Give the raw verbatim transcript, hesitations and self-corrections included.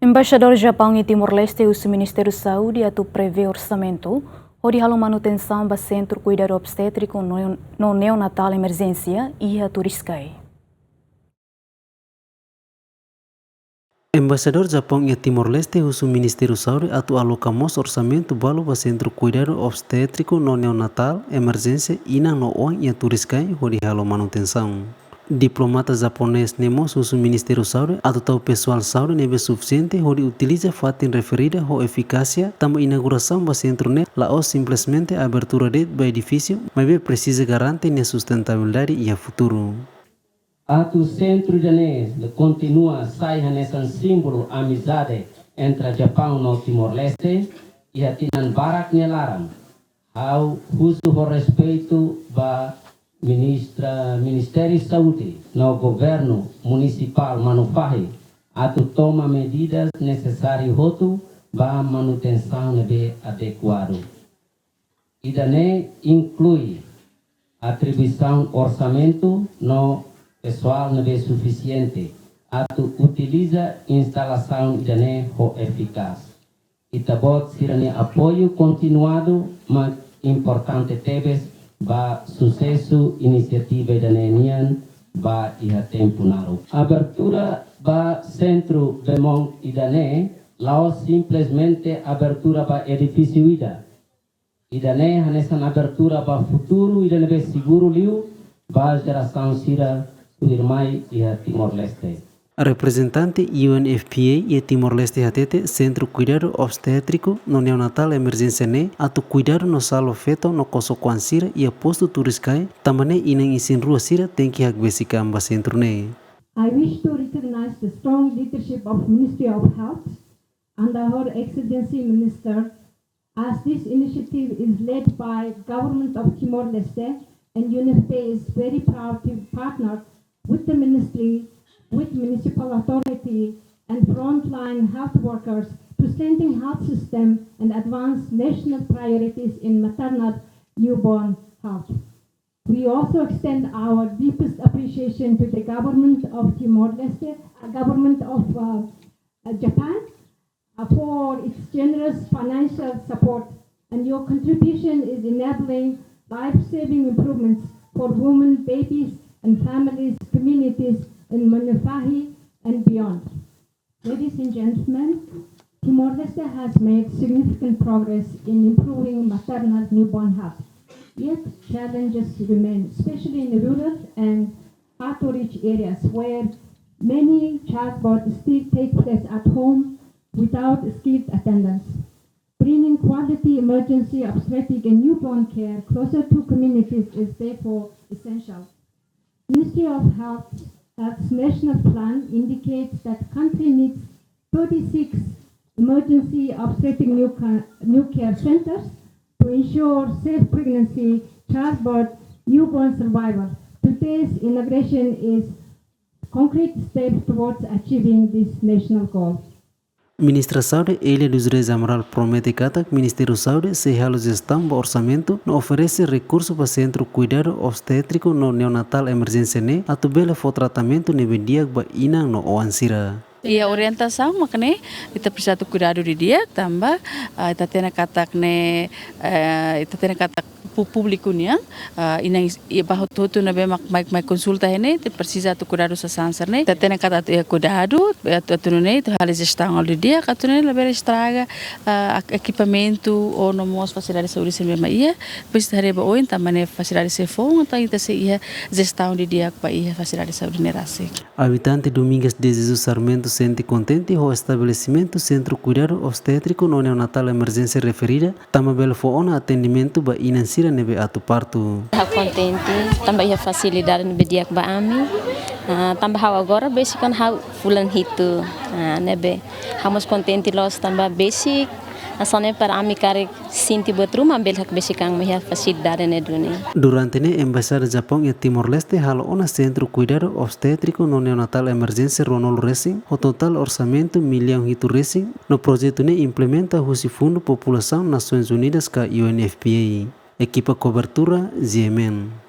Embaixadór Japaun iha Timor-Leste husu Ministériu Saúde atu prevee orsamentu hodi halo manutensaun ba Sentru Kuidadu Obstétriku no, no Neonatál Emerjénsia iha Turiscai. Embaixadór Japaun iha Timor-Leste husu Ministériu Saúde atu aloka mós orsamentu balu ba Sentru Kuidadu Obstétriku no Neonatál Emerjénsia inan no oan iha Turiscai hodi halo manutensaun. Diplomata japonés ne'e mós husu Ministériu Saúde atu tau pesoál saúde ne'ebé sufisiente hodi utiliza fatin referida ho efikásia, tanba inaugurasaun ba sentru ne'e la'ós simplesmente abertura de'it ba edifísiu, maibé presiza garante nia sustentabilidade iha futuru. Atu sentru ida-ne'e kontinua sai hanesan símbolu amizade entre Japaun no Timor-Leste iha tinan barak nia laran. Ha'u husu ho respeitu ba Ministra, Ministériu Saúde no Governu Munisipál Manufahi atu toma medidas nesesáriu hotu ba manutensaun ne'ebé adekuadu. Ida-ne'e inklui atribuisaun orsamentu no pesoál ne'ebé sufisiente atu utiliza instalasaun ida-ne'e ho efikás. Ita-boot sira-nia apoiu kontinuadu mak importante tebes ba susesu inisiativa ida-ne'e nian ba iha tempu naruk. Abertura ba sentru Bemong ida-ne'e la'ós simplesmente abertura ba edifísiu ida. Ida-ne'e hanesan abertura ba futuru ida ne'ebé seguru liu ba jerasaun sira tuirmai iha Timor-Leste. Reprezentante U N F P A iha Timor-Leste hatete Sentru Kuidadu Obstétriku no Neonatál Emerjénsia ne'e atu kuidadu no salva feto no kosok-oan sira iha postu Turiscai, tanba ne'e inan isin-rua sira tenke hakbesik an ba sentru ne'e. I wish to recognize the strong leadership of Ministry of Health under Her Excellency Minister, as this initiative is led by Government of Timor-Leste, and U N F P A is very proud to partner with the ministry, with municipal authority and frontline health workers to strengthen health system and advance national priorities in maternal newborn health. We also extend our deepest appreciation to the Government of Timor-Leste, uh, Government of, uh, uh, Japan, uh, for its generous financial support, and your contribution is enabling life-saving improvements for women, babies, and families, communities in Manufahi and beyond. Ladies and gentlemen, Timor-Leste has made significant progress in improving maternal newborn health. Yet, challenges remain, especially in rural and hard-to-reach areas where many childbirths still take place at home without skilled attendants. Bringing quality emergency obstetric and newborn care closer to communities is therefore essential. Ministry of Health, Health's national plan indicates that country needs thirty-six emergency obstetric new ca-, new care centers to ensure safe pregnancy, childbirth, newborn survival. Today's inauguration is concrete step towards achieving this national goal. Ministra Saúde, Elia dos Reis Amaral, promete katak Ministériu Saúde sei halo jestaun ba orsamentu no oferese rekursu ba Sentru Kuidadu Obstétriku no Neonatál Emerjénsia ne'e atu bele fó tratamentu ne'ebé di'ak ba inan no oan sira. Iha orientasaun mak ne'e, ita presiza atu kuidadu didi'ak tanba, ah, ita hatene katak ne'e, eh, ita hatene katak pu-, públiku nian, ah, inan is-, iha ba hotu-hotu ne'ebé mak mai, mai konsulta iha ne'e, ita presiza atu kuidadu sasán sira-ne'e. Ita hatene katak atu iha kuidadu, atu, atu nune'e, atu halo jestaun halo didi'ak, atu nune'e labele estraga, ah, ak-, ekipamentu ou no mós fasilidade saúde sira ne'ebé mak iha, depois ita haree ba oin tanba ne'e fasilidade sei foun, entaun ita sei iha jestaun didi'ak ba iha fasilidade saúde ne'e rasik. Abitante Domingas de Jesus Sarmento sente kontente ho estabelesimentu Sentru Kuidadu Obstétriku no Neonatál Emerjénsia referida, tanba bele fó ona atendimentu ba inan sira ne'ebé atu partu. Ha'u kontente, tanba iha fasilidade ne'ebé di'ak ba ami. Ah, tanba ha'u agora besik ona ha'u fulan hitu. Ah, ne'ebé ha'u mós kontente loos tanba besik hanesan ne'e para ami karik sente buat ruma bele hakbesik an mai iha fasilidade ne'e duni. Durante ne'e Embaixada Japaun iha Timor-Leste halo ona Sentru Kuidadu Obstétriku no Neonatál Emerjénsia ruanulu resin, ho totál orsamentu millaun hitu resin, no projetu ne'e implementa husi fundu populasaun Nasoins Unidas ka U N F P A. Ekipa kobertura, G M N.